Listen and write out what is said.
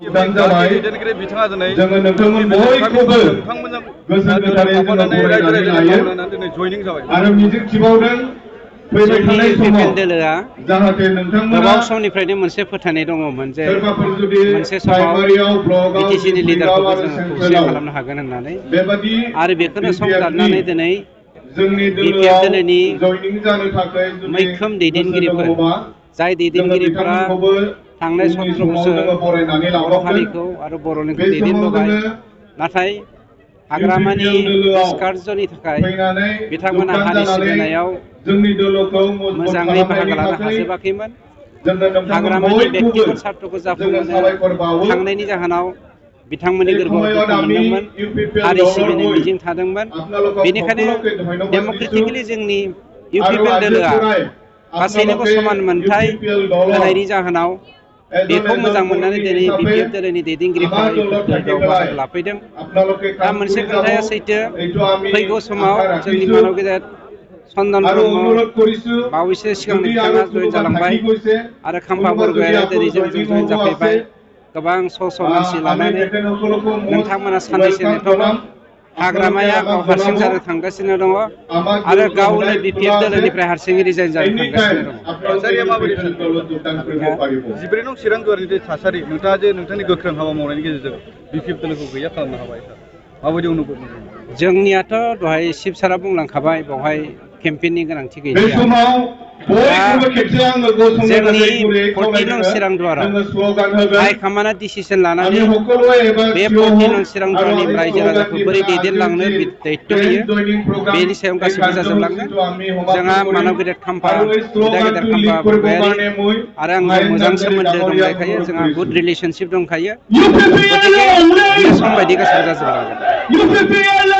उदां जाबाय जोङो नोंथांमोन बयखौबो गोसो गोथारै जोङो बरायनानै लायो आरो मिजिंथिबावदों फैबाय थानाय समाव जाहाथे नोंथांमोना गोबाव समनिफ्रायनो मोनसे फोथायनाय दङमोन जे सोरबाफोर जुदि मोनसे समाव प्राइमारियाव ब्लकआव बिटिसिनि डिस्ट्रिक्टआव लिडारखौबो आरो जोङो खौसे सेन्ट्रेलाव खालामनो हागोन होननानै बेबादि आरो बेखौनो सम बिपिएफनि दाननानै दिनै जोंनि बिपिएफ दोलोआव दोलोनि जयनिं जानो थाखाय जुदि मैखोम गोसो दैदेनगिरिफोर दङबा जाय जोङो दैदेनगिरिफोरा बिथांमोनखौबो थांनाय उननि 17 समाव बोसोर जोङो बरायनानै बर' लाबावगोन हारिखौ आरो बर'निखौ बे समाव दैदेनबोबाय जोङो नाथाय हाग्रामानि इउपिपिएल दोलोआव निष्कार्जनि थाखाय फैनानै बिथांमोना जुगदान हारि जानानै सिबिनायाव जोंनि दोलोखौ मजबुत मोजाङै बाहागो खालामनायनि लानो थाखाय हाजोबाखैमोन जोङो नोंथांमोन हाग्रामानि बयखौबो बेक्तिगत सार्थखौ जोङो जाफुंहोनो साबायखर बावो थांनायनि जाहोनाव बिथांमोननि এই गोरबोआव সময়ত दुखु আমি मोनदोंमोन ইউপিপিএল हारि দলৰ सिबिनो হৈ मिजिं थादोंमोन আপোনালোকক बेनिखायनो সকলোকে ধন্যবাদ দিছো डेम'क्रेटिकेलि जोंनि আৰু इउपिपिएल আজিৰ दोलोआ পৰাই गासैनोबो আপোনালোকে समान मोनथाय ইউপিপিএল দলৰ होनायनि जाहोनाव এজন बेखौ এজন मोजां मोननानै কৰ্মী दिनै হিচাপে बिपिएफ दोलोनि दैदेनगिरिफोरा আমাৰ इउपिपिएल দলত থাকি दोलोआव পেলাই बाहागो लाफैदों আপোনালোকে दा কাম मोनसे কৰি যাব खोथाया सैथो এইটো আমি फैगौ समाव আশা जोंनि ৰাখিছো मानव गेदेर चन्दन আৰু ब्रह्म অনুৰোধ কৰিছো बावैसो सिगांनो যদি আৰু बिथाङा जयन কোনোবা जालांबाय থাকি গৈছে आरो खाम्फा কোনোবা যদি बरगयारि আকৌ दिनै जोंजों জয়নিং जयन হ'ব আছে जाफैबाय गोबां स' मानसि আমি लानानै তেখেতসকলকো most नोंथांमोना साननैसो वेलकाम नेथ'गोन জনাম আপোনালোকে हाग्रामाया আমাক गाव हारसिं জনাব जानो थांगासिनो दङ আমাৰ आरो दोलটো गावनो সদায় খোলা बिपिएफ আছে दोलोनिफ्राय हारसिङै रिजाइन जानो एनी टाइम थांगासिनो दङ আপোনালোকে ইউপিপিএল দলত যোগদান কৰিব পাৰিব 14 नं चिरां दुवारनि थासारि नोंथाङा जे नोंथांनि गोख्रों हाबा मावनायनि गेजेरजों बिपिएफ दोलोखौ गैया खालामनो हाबाय माबायदि अनुभव मोनो जोंनियाथ' दहाय शिब सारा बुंलांखाबाय बेवहाय केम्पेइननि गोनांथि बे गैलिया समाव दा बयखौबो खेबसे आङो गसंनो जोंनि थाखाय गुरै 14 नं खावलायदों चिरां दुवाराव जोङो स्ल'गान होगोन हाइकमान्डआ डिसिसन আমি लानानै সকলোৱে এবাৰ बे থিয় 14 হওঁ नं चिरां আৰু दुवारनि আমি रायजो স্ল'গান राजाखौ দি बोरै পেলাই আজিৰ दैदेनलांनो যি दायित्व ফ্ৰেণ্ড होयो জয়নিং প্ৰগ্ৰাম बेनि सायाव এই गासिबो जाजोबलांगोन কাৰ্যসূচীটো আমি जोंहा সমাপ্ত কৰিম मानव गेदेर खाम्फा আৰু এই बिदा गेदेर শ্লোগানটো खाम्फा লিড কৰিবৰ बरगयारि কাৰণে মই आरो आंजों मायेन मोजां नार्जारी सोमोन्दो ডাঙৰীয়াক दंलायखायो অনুरोধ जोंहा गुड কৰিছো रिलेशनशिप दंखायो UPPL गतिके बियो सम बायदि गासिबो जाजोबलांगोन